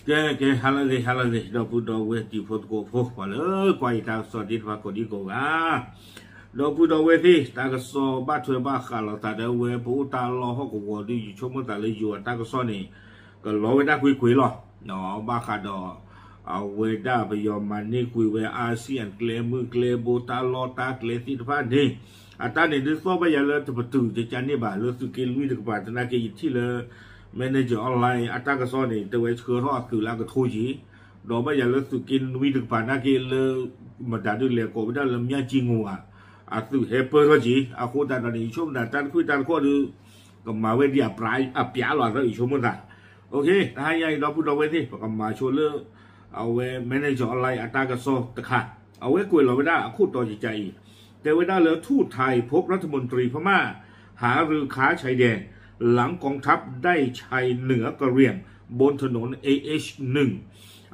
ကဲ ကဲ ဟါလၢအဂ့ၤ ဟါလၢအဂ့ၤ ဒီပုၢ်ဒီဝဲၢ်တံၤဖိသကိးဖိ ပှၤလၢကွၢ်ယတၢ်ကစီၣ်သ့ၣ်တဖၣ်ကိးဒံကိးဂၤ, ဒီပုၢ်ဒီဝဲၢ်သ့ၣ် တၢ်ကစီၣ်ဘၣ်ထွဲဘၣ်ဃးလိာ်သးဒီးဝဲ ပအိၣ်တၢ်လီၢ်ဟီၣ်ကဝီၤဒုး ယဆိကမိၣ်သးလၢယိၤအတၢ်ကစီၣ်န့ၣ် ကလီၤဝဲဒၣ်ကွ့ၢ်ကွ့ၢ်လီၤ. ဘၣ်ဃးဒီး အဝဲဒၣ်ပယီၤမၤန့ၢ်ကွံာ်ဝဲ အါစံၣ်အကျဲမုၢ်ကျဲဘိ တၢ်လီၢ်တၢ်ကျဲသ့ၣ်တဖၣ်န့ၣ် အတၢ်န့ၣ်ဒုးသီၣ်ဘၣ်ယၤလၢတပတုာ်ကကန့ၢ်ဘၣ် လၢသုးက့နွံတကပၤ သနာ်က့ယထံၣ်လၢ Manager Online အတၢ်ကစီၣ်န့ၣ် တဲဝဲဆှၢထီၣ်အသုးလၢအကထိက့ၤ, ဒီးဘၣ်ယၤလၢသုးက့နွံတကပၤသနာ်က့လၢ မတၤဒုးလဲၤကိးဝဲဒၣ်လၢ မၠၣ်ကၠံငိၤ ဧါ, အသုးဟဲပၢၢ်ထီၣ်က့ၤ အဃိသတးဒီးန့ၣ် ယဆိကမိၣ်သးတၢ်တခွံၣ်တၢ်တခီဒုး ကမၤဝဲဒ်အပျးလီၤသး ယဆိကမိၣ်သး. အဃိ တဟါညါအံၤ ဒီပုၢ်ဒီဝဲၢ်သ့ၣ် ပကမၤဆိလၢ အဝဲ Manager Online အတၢ်ကစီၣ်တခါ, အဝဲကွဲးလီၤဝဲဒၣ်အခိၣ်တီကကါအံၤ, တဲဝဲဒၣ်လၢ ထူၣ်ထၢၣ် พบรัฐมนตรีพม่า หารือค้าชายแดน หลังกองทัพได้ชัยเหนือกะเหรี่ยง บนถนน เอเอช หนึ่ง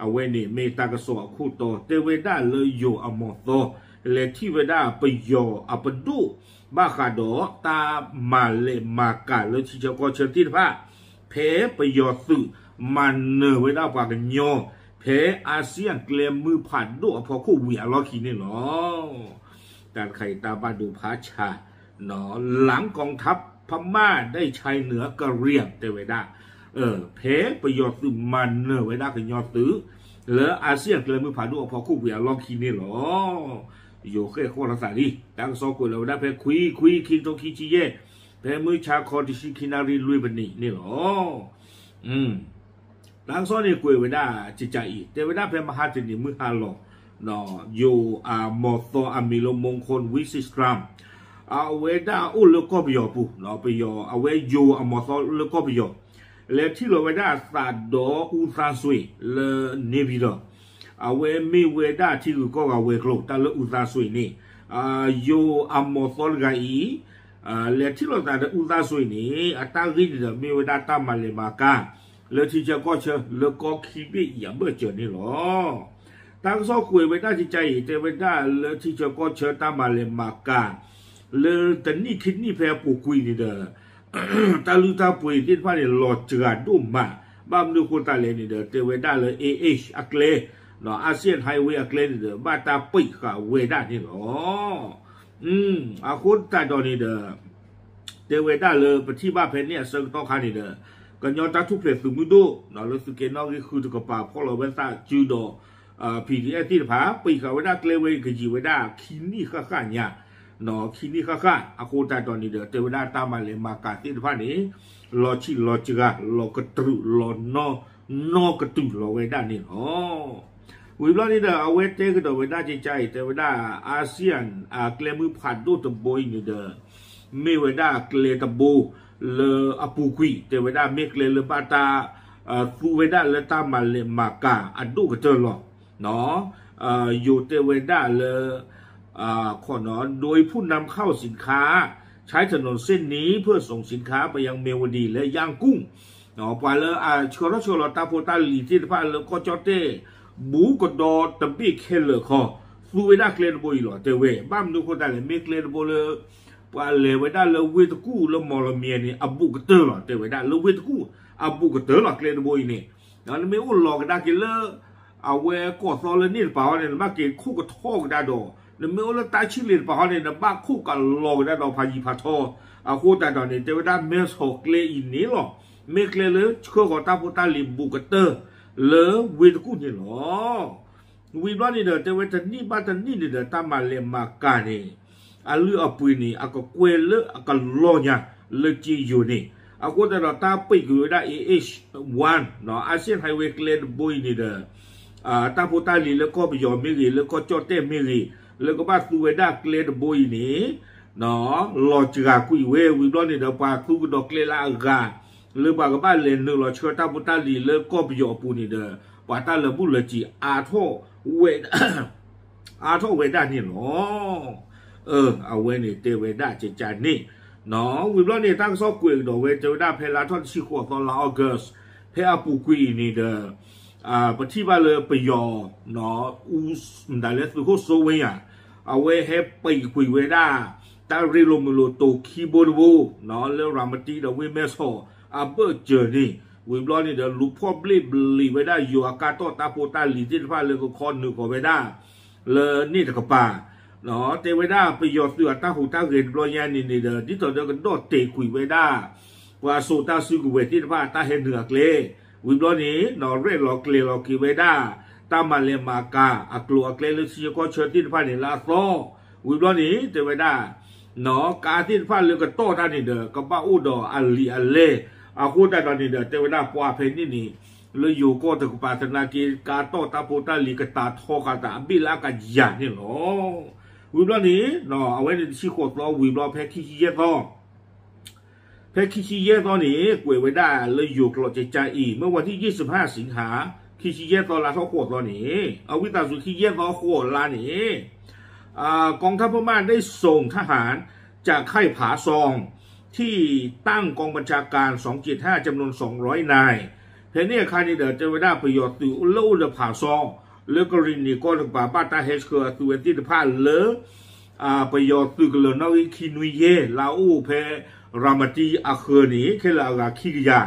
အဝဲန့ၣ်မ့ၢ်တၢ်ကစီၣ်အခိၣ်တီ တဲဝဲဒၣ်လၢယိၤအမီၤသီ လဲၤထံၣ်ဝဲဒၣ်ပယီၤအပဒိၣ် ဘၣ်ဃးဒီးတၢ်မၤလဲၤမၤကၤလၢထံဆၢကီၢ်ဆၢသ့ၣ်တဖၣ် ဖဲပယီၤသုးမၤနၢၤဝဲဒၣ်ပှၤကညီ ဖဲအါစံၣ်အကျဲမုၢ်ဖးဒိၣ်အဖီခိၣ်ဝံၤအလီၢ်ခံန့ၣ်လီၤ. တၢ်တခါအံၤတၢ်ဘၣ်ဒိဖးဆါ หลังกองทัพพม่าได้ชัยเหนือกะเหรี่ยง တဲဝဲဒၣ် ဖဲပယီၤသုးမၤနၢၤဝဲဒၣ်ကညီသုး လၢအါစံၣ်အကျဲမုၢ်ဖးဒိၣ်အဖီခိၣ်ဝံၤအလီၢ်ခံန့ၣ်လီၤ. ယိၤဃဲၣ်ဃီလီၤသးလံ တၢ်ကစီၣ်ကွဲးလီၤဝဲဒၣ်ဖဲခွံခွံ ခံကထိခံဆံယဲၢ် ဖဲမုၢ်ဆါခီတဆံခံနၣ်ရံၣ်လွံၢ်မံးနံးန့ၣ်လီၤ. တၢ်ကစီၣ်န့ၣ်ကွဲးဝဲဒၣ်ကကါအံၤ တဲဝဲဒၣ်ဖဲမဟါတနံၤမုၢ်ဟါလီၤ ယိၤအမီၤသီအမံၤလၢ မူးခိၣ် ဝံၣ်စံၣ်စတြၣ်မ် အဝဲဒၣ်အိၣ်လၢကီၢ်ပယီၤပူၤ ပယီၤ အဝဲယိၤအမီၤသီလၢကီၢ်ပယီၤ လဲၤထံၣ်လီၤဝဲဒၣ်သးဒီး အူသါစွ့ၤ လၢ နေပြည်တော် အဝဲမ့ၢ်ဝဲဒၣ်ထံဂုၤကီၢ်ဂၤဝဲၤကျိၤ တၢ်လၢအူသါစွ့ၤန့ၣ် ယိၤအမီၤသီတဂၤအံၤ လဲၤထံၣ်လီၤသးဒီး အူသါစွ့ၤန့ၣ် အတၢ်ဂ့ၢ်န့ၣ်ဒီး မ့ၢ်ဝဲဒၣ်တၢ်မၤလဲၤမၤကၤ လၢထံဆၢကီၢ်ဆၢ လၢကီၢ်ခံဘ့ၣ်အံၤအဘၢၣ်စၢၤန့ၣ်လီၤ. တၢ်ကစီၣ်ကွဲးဝဲဒၣ်ကကါအံၤ တဲဝဲဒၣ်လၢထံဆၢကီၢ်ဆၢတၢ်မၤလဲၤမၤကၤ လၢတနံၣ်ခံနံၣ်ဖဲအပူၤကွံာ်န့ၣ်ဒီး တၢ်လုၢ်တၢ်ပှ့ၤသ့ၣ်တဖၣ်န့ၣ် လီၤစှၤဒိၣ်မး, ဘၣ်မနုၤအဃိသတးလဲၣ်န့ၣ်ဒီး တဲဝဲဒၣ်လၢ AH အကျဲ Asian Highway အကျဲန့ၣ်ဒီး ဘၣ်တၢ်ပိတ်ဃာ်ဝဲဒၣ်န့ၣ်လီၤ. အဃိသတးဒီးန့ၣ်ဒီး တဲဝဲဒၣ်လၢပထံၣ်ဘၣ်ဖဲန့ၣ်အဆၢကတီၢ်ခါန့ၣ်ဒီး ကညီတၢ်ထူၣ်ဖျဲးသုးမုၢ်ဒိၣ် လၢသုးက့နီၣ်ဂံၢ်ဃုတကပၤ ဖီၣ်လီၤဝဲသးစုဒီး PDF သ့ၣ်တဖၣ် ပိတ်ဃာ်ဝဲဒၣ်ကျဲဝဲ ကယံာ်ဝဲဒၣ်ခံနံၣ်ဃၣ်ဃၣ်ညါ, ခံနံၣ်ဃၣ်ဃၣ် အဃိသတးဒီးန့ၣ်ဒီး တဲဝဲဒၣ်တၢ်မၤလဲၤမၤကၤသ့ၣ်တဖၣ်န့ၣ် လီၤဆံးလီၤစှၤ လီၤကတြူး လီၤနီၢ်ကတုၤလီၤဝဲဒၣ်န့ၣ်လီၤ. ဝံၤဘျီန့ၣ်ဒီး အဝဲတဲကဒီးဝဲဒၣ်ကကါအံၤ တဲဝဲဒၣ် ASEAN အကျဲမုၢ်ဖးဒိၣ်တဘိအံၤန့ၣ်ဒီး မ့ၢ်ဝဲဒၣ်ကျဲတဘိ လၢအပူၤကွံာ် တဲဝဲဒၣ်မ့ၢ်ကျဲလၢဘၣ်တၢ် သူဝဲဒၣ်လၢတၢ်မၤလဲၤမၤကၤအဒိၣ်ကတၢၢ်လီၤ. ယိၤတဲဝဲဒၣ်လၢ โดยผู้นำเข้าสินค้าใช้ถนนเส้นนี้เพื่อส่งสินค้าไปยังเมียวดีและย่างกุ้ง ပှၤလၢအဆှၢထီၣ်ဆှၢလီၤတၢ်ဖိတၢ်လံၤသ့ၣ်တဖၣ်လၢကီၢ်ကၠီၣ်တဲၣ် ဘူးကဒီးတဘ့ၣ်ခဲလၢာ်ခီ သူဝဲဒၣ်ကျဲတဘိအံၤလီၤ တဲဝဲ ဘၣ်မနုၤအဃိသတးလဲၣ် မ့ၢ်ကျဲတဘိလၢ ပှၤလဲၤဝဲဒၣ်လၢဝ့ၢ်တကူၣ်လၢမီၣ်လမံၤန့ၣ် အဘူးကတၢၢ်လီၤ တဲဝဲဒၣ် လၢဝ့ၢ်တကူၣ် အဘူးကတၢၢ်လီၤ ကျဲတဘိအံၤန့ၣ် နမ့ၢ်အိၣ်လီၤကဒါက့ၤလၢ အဝဲကီၢ်သီလၢန့ၣ်တပၤဃီန့ၣ် နဘၣ်က့ၤခိၣ်ကထီၣ်ကဒါဒီး နမ့ၢ်အိၣ်လၢတၢ်ဆံၣ်လ့ၤတပၤဃီန့ၣ် နဘၣ်ခိၣ်ကလီၤကဒါဒီးဖးယံၤဖးထီ အဃိသတးဒီးန့ၣ် တဲဝဲဒၣ်မဲဆီးကျဲအံၤန့ၣ်လီၤ မ့ၢ်ကျဲလၢဆှၢဃီၤတၢ်ဖိတၢ်လံၤဘူးကတၢၢ် လၢဝ့ၢ်တကူၣ်န့ၣ်လီၤ. ဝံၤဘျီန့ၣ်ဒီး တဲဝဲတနံၣ်ဘၣ်တနံၣ်န့ၣ်ဒီး တၢ်မၤလဲၤမၤကၤန့ၣ် အလုၢ်အပှ့ၤန့ၣ် အကကွဲၢ်လၢအကလီၢ်ညါ လၢက့ယိၤန့ၣ် အဃိသတးဒီးတၢ်ပိတ်ကွံာ်ဝဲဒၣ် AH one နီၤ Asian Highway ကျဲတဘိအံၤန့ၣ်ဒီး တၢ်ဖိတၢ်လံၤလၢကီၢ်ပယီၤမ့ၢ်ဂ့ၤ လၢကီၢ်ကၠီၣ်တဲၣ်မ့ၢ်ဂ့ၤ လၢကဘၣ်သူဝဲဒၣ်ကျဲတဘိအံၤန့ၣ် လီၤစှၤကွံာ်ဝဲ ဝံၤဘျီန့ၣ်ဒီး ပှၤသူကဒီးကျဲလၢအဂၤ လၢပှၤကဘၣ်လဲၤနုာ်လီၤဆှၢတၢ်ဖိတၢ်လံၤလၢကီၢ်ပယီၤအပူၤန့ၣ်ဒီး ပှၤတၢ်လၢာ်ဘူၣ်လၢာ်စံာ်အါထီၣ်ဝဲ အါထီၣ်ဝဲဒၣ်န့ၣ်လီၤ. အဝဲန့ၣ်တဲဝဲဒၣ်ကကါန့ၣ် ဝံၤဘျီန့ၣ် တၢ်ကစီၣ်ကွဲးကဒီးဝဲ တဲဝဲဒၣ်ဖဲလါထီၣ်တဆံဃိးသီလါ August ဖဲအပူၤကွံာ်အံၤန့ၣ်ဒီး ပထံၣ်ဘၣ်လၢပယီၤ မတၤလဲၣ် သုးခိၣ်စိဝ့ယၤ အဝဲဟဲပိတ်ကွံာ်ဝဲဒၣ် တၢ်ရ့လိာ်မုာ်လိာ်တိၤခံဘိတဘိ လၢရၤမတံဒီးဝ့ၢ်မဲဆီးအဘၢၣ်စၢၤန့ၣ် ဝံၤဘျီန့ၣ်ဒီး လူၤဖီၣ်ဘျ့ၣ်ဘျံၤဝဲဒၣ်ယိၤအကါတီၢ်တၢ်ဖိတၢ်လံၤသ့ၣ်တဖၣ်လၢကခီနုာ်ဃီၤဝဲဒၣ် လၢန့ၣ်တကပၤ တဲဝဲဒၣ်ပယီၤသုးအတၢ်ဟူးတၢ်ဂဲၤတဘျီညါန့ၣ်န့ၣ်ဒီး ဒ်သိးဒီးကဒီၣ်တဲာ်ကွံာ်ဝဲဒၣ် ပှၤစိာ်တၢ်စုကဝဲၤသ့ၣ်တဖၣ်အတၢ်ဟဲနုာ်အကျဲ, ဝံၤဘျီန့ၣ် ရဲၣ်လီၤကျဲၤလီၤက့ၤဝဲဒၣ် တၢ်မၤလဲၤမၤကၤအကျိၤအကျဲလၢထံဆၢကီၢ်ဆၢသ့ၣ်တဖၣ်န့ၣ်လၢအသီ, ဝံၤဘျီန့ၣ် တဲဝဲဒၣ် ကါသ့ၣ်တဖၣ်လၢကတီၢ်တၢ်န့ၣ်ဒီး ကဘၣ်အိၣ်ဒီးအလံာ်အလဲၢ်, အဃိသတးဒီးန့ၣ်ဒီး တဲဝဲဒၣ်ပှၤဖဲန့ၣ်န့ၣ် လၢယိၤကီၢ်တကပၤသနာ်က့ ကါတီၢ်တၢ်ဖိတၢ်လံၤကတၤထီဃာ်သးအဘ့ၣ်လၢအကယၤန့ၣ်လီၤ. ဝံၤဘျီန့ၣ် အဝဲန့ၣ်တဆံဃိးသီဝံၤဘျီ ဖဲခံဆံယဲၢ်သီ ဖဲခံဆံယဲၢ်သီန့ၣ် ကွဲးဝဲဒၣ်လၢယိၤကျိာ်ကကါအံၤ မ့ၢ်ဝဲထံၣ်ယ့ၣ်စဖၣ်စံဟါ ခံဆံယဲၢ်သီလါထီၣ်ဃိးသီန့ၣ် အဝံသးစူၤ ခံဆံယဲၢ်သီဃိးလါန့ၣ် กองทัพพม่าได้ส่งทหารจากค่ายผาซองที่ตั้งกองบัญชาการสองเจ็ดห้าจำนวนสองร้อยนาย ဖဲန့ၣ်အခါန့ၣ်ဒီး တဲဝဲဒၣ်ပယီၤသုးလၢအိၣ်လၢဖးစီ လၢကရံၣ်နံၣ်ကီၢ်တကပၤ ဘၣ်တၢ်ဟဲဆှၢအသုးဝဲသ့ၣ်တဖၣ်လၢ ပယီၤသုးကလၢၤနီၣ်ဂံၢ်ခံနွံယဲၢ် လၢအအိၣ်ဖဲ ရၤမတံအဃၢၤန့ၣ် ခဲလၢာ်အဂၤခံကယၤ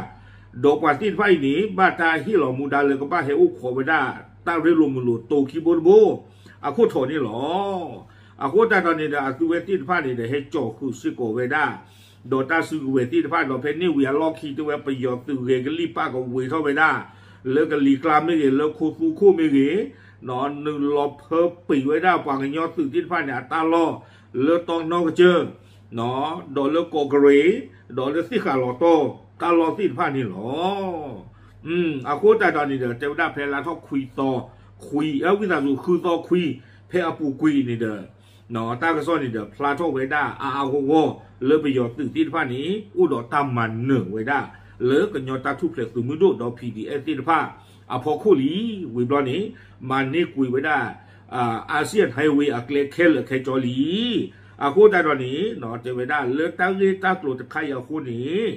ဒီးပှၤသ့ၣ်တဖၣ်အံၤန့ၣ် ဘၣ်တၢ်ဟ့ၣ်လီၤမူဒါလၢကဘၣ်ဟဲအိၣ်ခိးဝဲဒၣ် တၢ်ရ့လိာ်မုာ်လိာ်တိၤခံဘိတဘိ အခိၣ်ထီၣ်န့ၣ်လီၤ. အဃိသတးဒီးန့ၣ်ဒီး အသုးဝဲသ့ၣ်တဖၣ်န့ၣ်ဒီး ဟဲကၠီၤဃုာ်စ့ၢ်ကီးဝဲဒၣ် ဒီးတၢ်စုကဝဲၤသ့ၣ်တဖၣ်ဒီး ဖဲန့ၣ်ဝံၤအလီၢ်ခံ တဲဝဲပယီၤသုးဂဲၤကလံၣ်ပာ်ကဝ့ၤထီၣ်ဝဲဒၣ် လၢကလံၤကျါမ့ၢ်ဂ့ၤ လၢခိသူခိၣ်မ့ၢ်ဂ့ၤ နုာ်လီၤဖၢပံာ်ဝဲဒၣ်ပှၤကညီသုးသ့ၣ်တဖၣ်န့ၣ် အတၢ်လီၢ် လၢတီနီၢ်ကစၢၢ် ဒီးလၢကီးကရ့ၣ် ဒီးလၢသ့ၣ်ဃာ်လီၤတီၢ် တၢ်လီၢ်သ့ၣ်တဖၣ်န့ၣ်လီၤ. အဃိသတးဒီးန့ၣ်ဒီး တဲဝဲဒၣ်ဖဲလါထီၣ်ခွံသီ ခွံ ဝံသးစူၤ ဃုသီခွံ ဖဲအပူၤကွံာ်အံၤန့ၣ်ဒီး တၢ်ကစီၣ်န့ၣ်ဒီး ဖျါထီၣ်ဝဲဒၣ်အါအါဂီၢ်ဂီၢ် လၢပယီၤသုးသ့ၣ်တဖၣ်န့ၣ် အိၣ်ဒီးတၢ်မၤနၢၤဝဲဒၣ် လၢကညီတၢ်ထူၣ်ဖျဲးသုးမုၢ်ဒိၣ်ဒီး P D F သ့ၣ်တဖၣ် အဖီခိၣ်လံ. ဝံၤဘျီန့ၣ် မၤန့ၢ်ကွံာ်ဝဲဒၣ် ASEAN Highway အကျဲခဲလၢာ်ခဲဆ့လံ. အဃိသတးဒီးန့ၣ် တဲဝဲဒၣ်လၢတၢ်ဂ့ၢ်တၢ်ကျိၤတခါအံၤအဃိန့ၣ်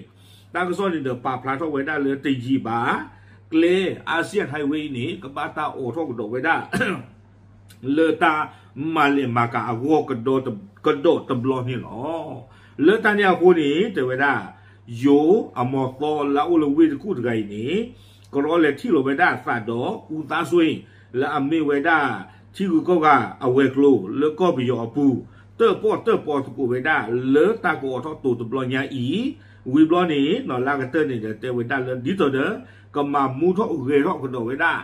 တၢ်ကစီၣ်န့ၣ်ဒီးပာ်ဖျါထီၣ်ဝဲဒၣ်လၢတယံာ်ဘၣ် ကျဲ ASEAN Highway အံၤန့ၣ် ကဘၣ်တၢ်အိးထီၣ်ကဒီးဝဲဒၣ် လၢတၢ်မၤလဲၤမၤကၤအဂီၢ် ကဒီးတဘျီန့ၣ်လီၤ. လၢတၢ်န့ၣ်အဃိန့ၣ် တဲဝဲဒၣ် ယိၤအမီၤသီလၢအအိၣ်လၢဝ့ၢ်တကူၣ်တဂၤအံၤန့ၣ် ကရီလဲၤထံၣ်လိာ်ဝဲဒၣ်အသးဒီး အူသါစွ့ လၢအမ့ၢ်ဝဲဒၣ် ထံဂုၤကီၢ်ဂၤအဝဲၤကျိၤ လၢကီၢ်ပယီၤအပူၤ တၢၣ်ပီၣ်တၢၣ်ပီသကိးဝဲဒၣ် လၢတၢ်ကအိးထီၣ်တိၤတဘျီညါအံၤ, ဝံၤဘျီန့ၣ် နီၢ်လၢကတၢၢ်န့ၣ်ဒီး တဲဝဲဒၣ်လၢ ဒ်သိးဒီး ကမၤမူထီၣ်ဂဲၤထီၣ်ကဒီးဝဲဒၣ်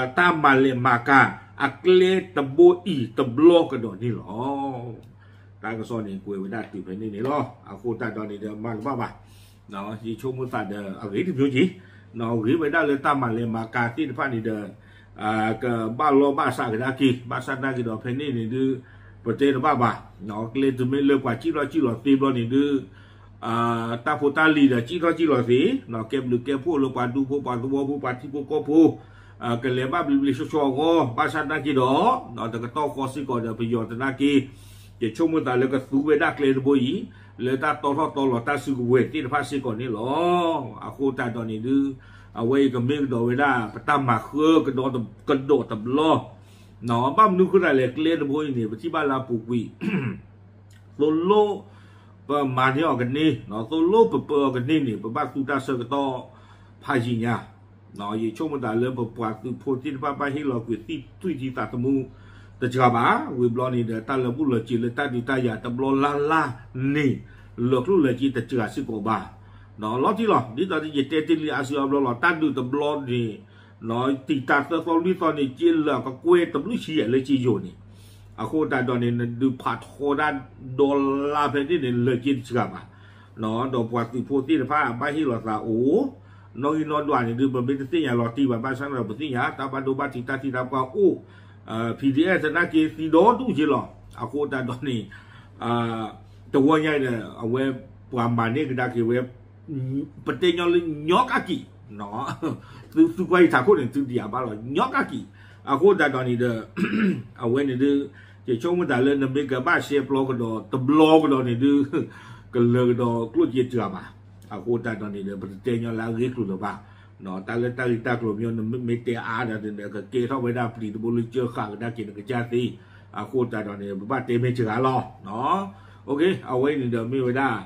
တၢ်မၤလဲၤမၤကၤ အကျဲတဘိအံၤတဘျီကဒီးန့ၣ်လီၤ. တၢ်ကစီၣ်န့ၣ် ကွဲးဝဲဒၣ်တုၤဖဲန့ၣ်န့ၣ်လီၤ. အဃိသတးဒီးန့ၣ်ဒီး မၤတဘၣ်ဘၣ် ယဆိကမိၣ်သးဒီး အဂ့ၤတမျိုးက့ၤ ဂ့ၤဝဲဒၣ်လၢတၢ်မၤလဲၤမၤကၤသ့ၣ်တဖၣ်န့ၣ်ဒီး ကဘၣ်လီၢ်ဘၣ်စးကဒါက့ၤ ဘၣ်ဆၣ်သနာ်က့ဒီး ဖဲန့ၣ်န့ၣ်ဒုး ပတဲတဘၣ်ဘၣ် ကျဲတမ့ၢ်လၢပှၤစံၣ်ထီၣ်စံၣ်လီၤသ့ဘျီန့ၣ်ဒုး တၢ်ဖိတၢ်လံၤဒီး စံၣ်ထီၣ်စံၣ်လီၤသ့ ကဲဘျုးကဲဖှိၣ်လၢပှၤဒူဖိပှၤသဝီဖိ ပှၤထံဖိကီၢ်ဖိ ကလဲၤဘၣ်ဘျ့ဘျ့ဆှီဆှီအဂီၢ် ဘၣ်ဆၣ်သနာ်က့ဒီး တကတီၢ်ဃီစ့ၢ်ကီးဒီး ပယီၤသနာ်က့ ယဆိကမိၣ်သးလၢကသူဝဲဒၣ်ကျဲတဘိအံၤ လၢတၢ်တီထီၣ်တီလီၤတၢ်စုကဝဲၤသ့ၣ်တဖၣ်စ့ၢ်ကီးန့ၣ်လီၤ. အဃိသတးဒီးန့ၣ်ဒုး အဝဲအံၤကမ့ၢ်ကဒီးဝဲဒၣ် ပတၢ်မၤဃၢကဒီးတဘျီ ဘၣ်မနုၤဃိသတးလဲၣ် ကျဲတဘိအံၤန့ၣ် ပထံၣ်ဘၣ်လၢအပူၤကွံာ် သိၣ်လိ ပမၤန့ၢ်အီၤကန့ၢ် သိၣ်လိပပၢအီၤကန့ၢ်န့ၣ် ပဘၣ်သူတၢ်ဆၢကတီၢ်ဖးယံာ်ညါ ယဆိကမိၣ်သးလၢပပှၤသုးဖိသ့ၣ်တဖၣ် ဘၣ်ဟ့ၣ်လီၤကွံာ်သွံၣ်ထံသးသမူတစှၤဘၣ် ဝံၤဘျီန့ၣ်ဒီး တၢ်လၢာ်ဘူၣ်လၢာ်စ့ၤလၢတၢ်ဒုးတၢ်ယၤတဘျီလၢ်လၢ်န့ၣ် လၢာ်ကျိၣ်လၢာ်စ့တစှၤစ့ၢ်ကီးဘၣ် လီၤတံၢ်လီၤ ဒ်သိးယတဲတ့ၢ်လံအါစုအါဘျီလီၤ တၢ်ဒုးတဘျီန့ၣ် တံာ်တာ်သၢသီလွံၢ်သီန့ၣ် စ့လၢာ်ကကွဲၢ်တဘျုးဆံယဲၢ်လၢစ့ယိၤန့ၣ် အဃိသတးဒီးန့ၣ် နဒုးဖးထီဒၣ်ဒီလါဖဲန့ၣ်န့ၣ် လၢာ်စ့တစှၤဘၣ် ဒီးပှၤသုးဖိသ့ၣ်တဖၣ် ဘၣ်ဟ့ၣ်လီၤသးအိၣ် နီၣ်ဂံၢ်နီၣ်ဒွးန့ၣ်ဒုး ပမ့ၢ်တသ့ၣ်ညါလီၤတံၢ်ဘၣ် ဘၣ်ဆၣ်န့ၣ်ဒီး ပသ့ၣ်ညါ တၢ်ဘၣ်ဒိဘၣ်ထံးတၢ်သံတၢ်ပှၢ်အိၣ် P D F သနာ်က့သံဒီဒူၣ်က့လီၤ အဃိသတးဒီးန့ၣ် တဝီညါအံၤဒီး အဝဲပှၤမၤန့ၢ်ကဒါက့ၤဝဲ ပတဲညီလၢညီကးကံၣ် သုသုကွၢ်ယထးခိၣ်န့ၣ် သုဒံးအဘၣ်လီၤ ညီကးကံၣ် အဃိသတးဒီးန့ၣ်ဒီး အဝဲန့ၣ်ဒုး ယဆိကမိၣ်သးလၢနမ့ၢ်ကဘၣ်ရှဲပျီကဒီးတဘျီကဒီးန့ၣ်ဒုး ကလၢာ်ကဒီးကျိၣ်စ့စှၤဘၣ် အဃိသတးဒီးန့ၣ်ဒီး ပတတဲညီလၢအဂ့ၢ်ကျိၤလၢၤဘၣ် တၢ်လၢတၢ်ဂ့ၢ်တၢ်ကျိၤမ့ၢ် နမ့ၢ်တဲအါဒီးန့ၣ်ဒီး ကကဲထီၣ်ဝဲဒၣ်ပျံၤတဘိလၢကၢဃာ်ကဒါက့ၤနကစၢ်သ့ အဃိသတးဒီးန့ၣ် ပဘၣ်တဲမ့ၢ်စှၤလီၤ အဝဲန့ၣ်ဒီးမ့ၢ်ဝဲဒၣ်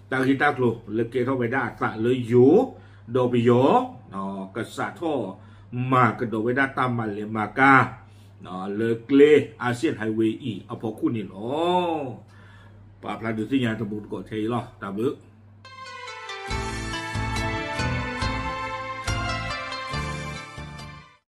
တၢ်ဂ့ၢ်တၢ်ကျိၤလၢကဲထီၣ်ဝဲဒၣ်အသးလၢယိၤ ဒီးပယီၤ ကစးထီၣ်မၤကဒီးဝဲဒၣ်တၢ်မၤလဲၤမၤကၤ လၢကျဲ Asian Highway အံၤအဖီခိၣ်န့ၣ်လီၤ. ပာ်ဖျါဒုးသ့ၣ်ညါတမူတကိးထဲအံၤလီၤ. တၢ်ဘျုး